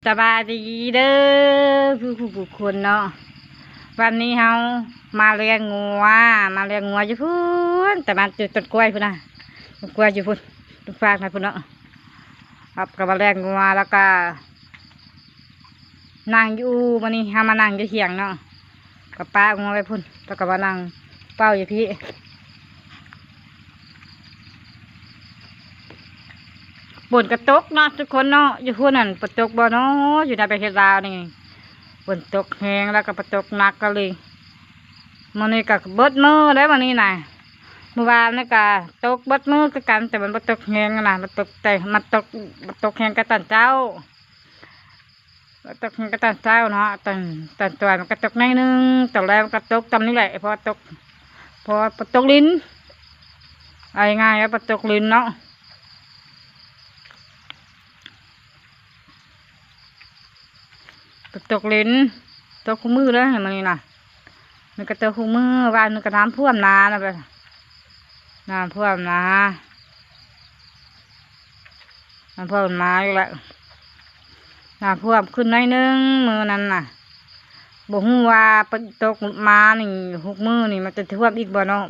ສະບາຍດີເດີ ຜູ້ຜູ້ຜູ້ຄົນເນາະ. ວັນນີ້ເຮົາມາລ້ຽງງົວ ມາລ້ຽງງົວຢູ່ພຸ້ນ ແຕ່ມາຈຸດຕົ້ນກ້ວຍພຸ້ນນະ ຕົ້ນກ້ວຍຢູ່ພຸ້ນ ຢູ່ຟາກນັ້ນພຸ້ນເນາະ. ເຮົາກໍມາລ້ຽງງົວ ແລ້ວກໍນັ່ງຢູ່ ມື້ນີ້ເຮົາມານັ່ງຢູ່ຖຽງເນາະ. ກໍປະງົວໄວ້ພຸ້ນ ແລ້ວກໍມານັ່ງເຝົ້າຢູ່ພີ້. ຝົນກໍຕົກເນາະທຸກຄົນເນາະ. ຢູ່ພຸ້ນນັ້ນຝົນຕົກບໍ່ເນາະ? ຢູ່ໃນປະເທດລາວນີ້ຝົນຕົກແຮງ ແລ້ວກໍຝົນຕົກໜັກກະລີ. ມື້ນີ້ກໍເບິດມື້ແລ້ວ ມື້ນີ້ນະ. ມື້ວານນີ້ກໍຕົກເບິດມື້ຄືກັນ ແຕ່ມັນບໍ່ຕົກແຮງນະ ມັນຕົກແຕ່ ມັນຕົກ ມັນຕົກແຮງກໍຕອນເຊົ້າ. ກໍຕົກ ມັນກໍຕອນເຊົ້າເນາະ ຕອນ ຕອນຕອນມັນກໍຕົກໜ້ອຍໜຶ່ງ ຕອນແລງມັນກໍຕົກສ່ຳນີ້ແຫຼະ ເພາະວ່າຕົກ ເພາະວ່າຝົນຕົກລິນ ເອົາງ່າຍໆວ່າຝົນຕົກລິນເນາະ. ຝົນຕົກລິນ ຕົກຄູ່ມື້ເລີຍມື້ນີ້ນະ. ມັນກໍຕົກຄູ່ມື້ ວານນີ້ກໍນ້ຳຖ້ວມນານະ ແບບນ້ຳຖ້ວມນາ ນ້ຳຖ້ວມມາອີກແລ້ວ ນ້ຳຖ້ວມຂຶ້ນໜ້ອຍໜຶ່ງມື້ນັ້ນນະ. ບໍ່ຮູ້ວ່າຝົນຕົກມານີ້ ຫົກມື້ນີ້ມັນຈະຖ້ວມອີກບໍ່ເນາະ.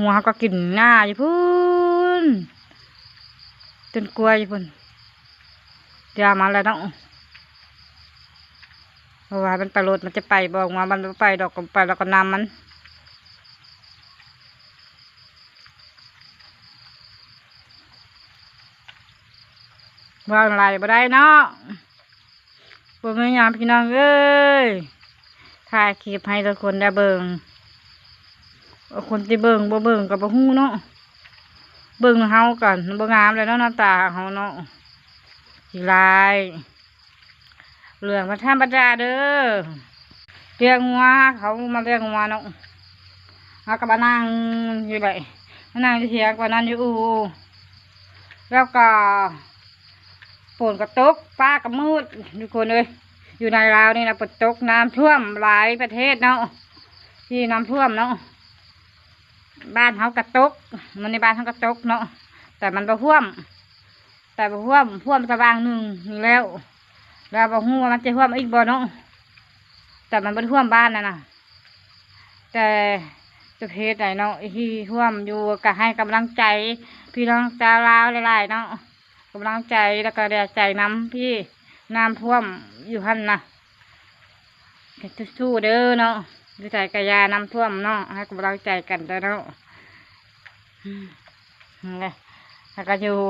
ງົວເຮົາກໍກິນຫຍ້າຢູ່ພຸ້ນ ຕົ້ນກ້ວຍຢູ່ພຸ້ນ. ຢ່າມາແລ້ວເນາະ ເພາະວ່າມັນໄປລົດ ມັນຈະໄປບໍ່? ງົວມັນບໍ່ໄປດອກ ກໍໄປແລ້ວກໍນຳມັນ. ເວົ້າຫຼາຍບໍ່ໄດ້ເນາະ. ບໍ່ມີຫຍັງພີ່ນ້ອງເອີຍ ຖ່າຍຄລິບໃຫ້ທຸກຄົນໄດ້ເບິ່ງ. ຄົນທີ່ເບິ່ງບໍ່ເບິ່ງກໍບໍ່ຮູ້ເນາະ. ເບິ່ງເຮົາກໍບໍ່ງາມແລ້ວເນາະ ໜ້າຕາເຮົາເນາະ ຂີ້ຮ້າຍ ເລື່ອງມັນທຳມະດາເດີ. ລ້ຽງງົວ ເຂົາມາລ້ຽງງົວເນາະ ເຮົາກໍມານັ່ງຢູ່ໄດ໋ ມານັ່ງຢູ່ຖຽງ ກວ່ານັ້ນຢູ່ອູ່ ແລ້ວກໍ ຝົນກໍຕົກ ຟ້າກໍມືດ ທຸກຄົນເອີຍ. ຢູ່ໃນລາວນີ້ນະ ຝົນຕົກ ນ້ຳຖ້ວມຫຼາຍປະເທດເນາະ ທີ່ນ້ຳຖ້ວມເນາະ. ບ້ານເຮົາກໍຕົກ ມື້ນີ້ບ້ານເຮົາກໍຕົກເນາະ ແຕ່ມັນບໍ່ຖ້ວມ ແຕ່ບໍ່ຖ້ວມ ຖ້ວມແຕ່ຫວ່າງໜຶ່ງນີ້ແລ້ວ ແລ້ວບໍ່ຮູ້ວ່າມັນຈະຖ້ວມອີກບໍ່ເນາະ. ແຕ່ມັນບໍ່ໄດ້ຖ້ວມບ້ານນັ້ນນະ ແຕ່ຈະເຮັດໃດເນາະ ທີ່ຖ້ວມຢູ່ ກໍໃຫ້ກຳລັງໃຈພີ່ນ້ອງຊາວລາວຫຼາຍໆເນາະ. ກຳລັງໃຈ ແລ້ວກໍແຮງໃຈນຳ ທີ່ນ້ຳຖ້ວມຢູ່ຫັ້ນນະ ກໍສູ້ໆເດີເນາະ. ຢູ່ໃສກໍຢ່າ ນ້ຳຖ້ວມເນາະ ໃຫ້ກຳລັງໃຈກັນເດີເນາະ. ອືມ ນັ້ນແຫຼະ ແລ້ວກໍຢູ່